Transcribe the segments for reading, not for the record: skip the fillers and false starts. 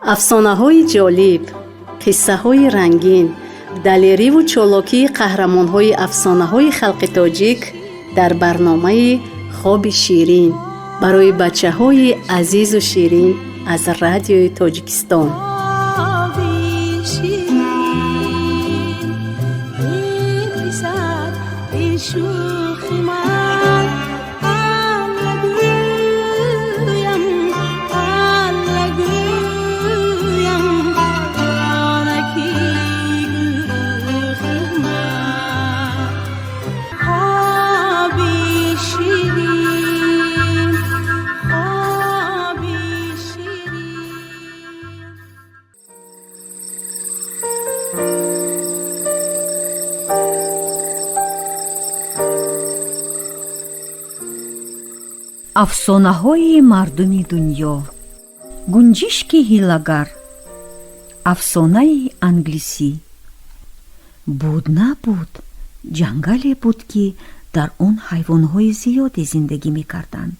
Афсонаҳои ҷолиб, қиссаҳои рангин, далериву чолокии қаҳрамонҳои афсонаҳои халқи тоҷик дар барномаи «Хоби ширин» барои бачаҳои азизу ширин аз Радиои Тоҷикистон. Хоби ширин, эй писар, эй шӯхи ман, Алла гӯям, Алла гӯям, ҷонаки гулрухи ман. Хоби ширин, хоби ширин. Афсонаҳои мардуми дунё. Гунҷишки ҳилагар. Афсонаи англисӣ. Буд, набуд, ҷангале буд, ки дар он ҳайвонҳои зиёде зиндагӣ мекарданд.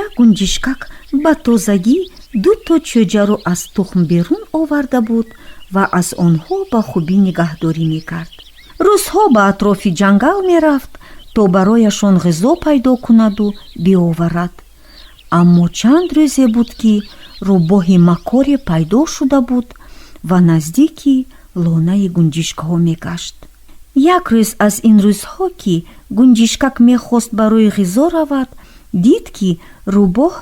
Як гунҷишкак ба тозагӣ дуто чӯҷаро аз тухм берун оварда буд ва аз онҳо ба хубӣ нигаҳдорӣ мекард. Рӯзҳо ба атрофи ҷангал мерафт, то барояшон ғизо пайдо кунаду биоварад. Аммо чанд рӯзе буд, ки рӯбоҳи макоре пайдо шуда буд ва наздики лонаи гунҷишкҳо мегашт. Як рӯз аз ин рӯзҳо, ки гунҷишкак мехост барои ғизо равад, дид, ки рӯбоҳ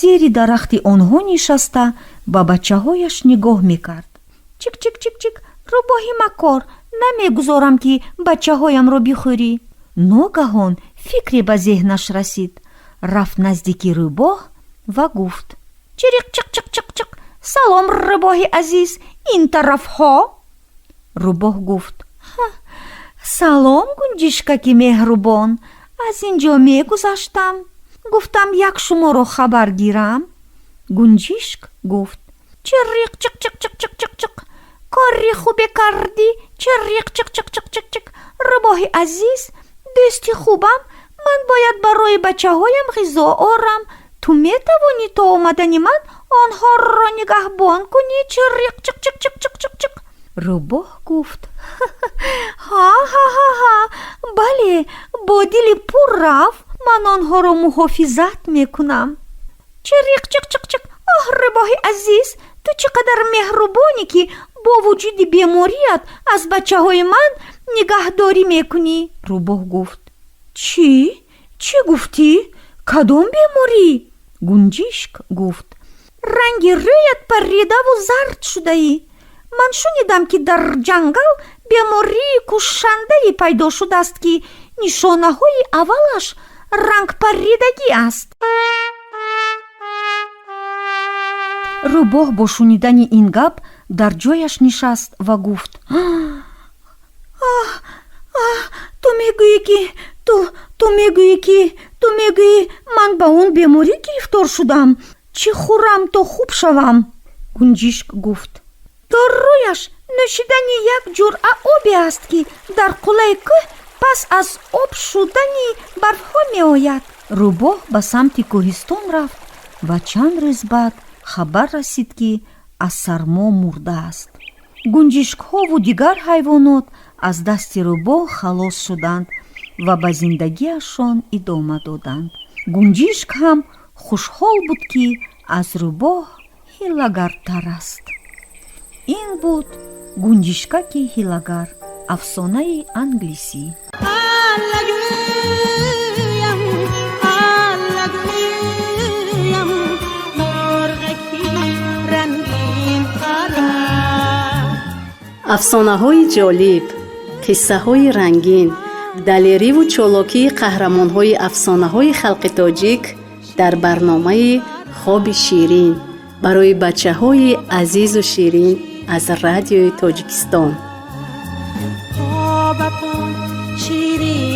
зери дарахти онҳо нишаста, ба бачаҳояш нигоҳ мекард. Чик, чик, чик, чик, рӯбоҳи макор, намегузорам, ки бачаҳоямро бихӯрӣ. Ногаҳон фикре ба зеҳнаш расид. Рафт наздики рӯбоҳ ва гуфт: Чириқ, чиқ, чиқ, чиқ, чиқ, салом, рӯбоҳи азиз, ин тарафҳо. Рӯбоҳ гуфт: Салом, гунҷишкаки меҳрубон, аз ин ҷо мегузаштам, гуфтам, як шуморо хабар гирам. Гунҷишк гуфт: Чириқ, чиқ, чиқ, чиқ, чиқ, чиқ, чиқ, кори хубе кардӣ. Чириқ, чиқ, чиқ, чиқ, чиқ, чиқ, рӯбоҳи азиз, дӯсти хубам, ман бояд барои бачаҳоям ғизо орам. Ту метавонӣ то омадани ман онҳоро нигаҳбон кунӣ? Чириқ, чиқ, чиқ, чиқ, чиқ, чиқ, чиқ. Рӯбоҳ гуфт: Ҳа, ҳа, ҳа, ҳа, бале, бо дили пур рав, ман онҳоро муҳофизат мекунам. Чириқ, чиқ, чиқ, чиқ, оҳ, рӯбоҳи азиз, ту чӣ қадар меҳрубонӣ, ки бо вуҷуди беморият аз бачаҳои ман нигаҳдорӣ мекунӣ. Рӯбоҳ гуфт: Чӣ? Чӣ гуфтӣ? Кадом беморӣ? Гунҷишк гуфт: Ранги рӯят паридаву зард шудаӣ. Ман шунидам, ки дар ҷангал бемории кушандае пайдо шудааст, ки нишонаҳои аввалаш рангпаридагӣ аст. Рӯбоҳ бо шунидани ин гап дар ҷояш нишаст ва гуфт: Аҳ, аҳ, ту мегӯӣ, ки ту мегӯӣ, ки ту мегӯӣ, ман ба он беморӣ гирифтор шудам. Чӣ хӯрам, то хуб шавам? Гунҷишк гуфт: Дорӯяш нӯшидани як ҷуръа обе аст, ки дар қуллаи кӯҳ пас аз об шудани барфҳо меояд. Рӯбоҳ ба самти кӯҳистон рафт ва чанд рӯз баъд хабар расид, ки аз сармо мурдааст. Гунҷишкҳову дигар ҳайвонот аз дасти рӯбоҳ халос шуданд ва ба зиндагиашон идома доданд. Гунҷишк ҳам хушҳол буд, ки аз рӯбоҳ ҳилагартар аст. Ин буд Гунҷишкаки ҳилагар, афсонаи англисӣ. Алла гӯям, Алла гӯям, мурғаки рангин парад. Афсонаҳои ҷолиб, қиссаҳои рангин, далериву чолокии қаҳрамонҳои афсонаҳои халқи тоҷик дар барномаи «Хоби ширин» барои бачаҳои азизу ширин аз Радиои Тоҷикистон. Хобатон ширин.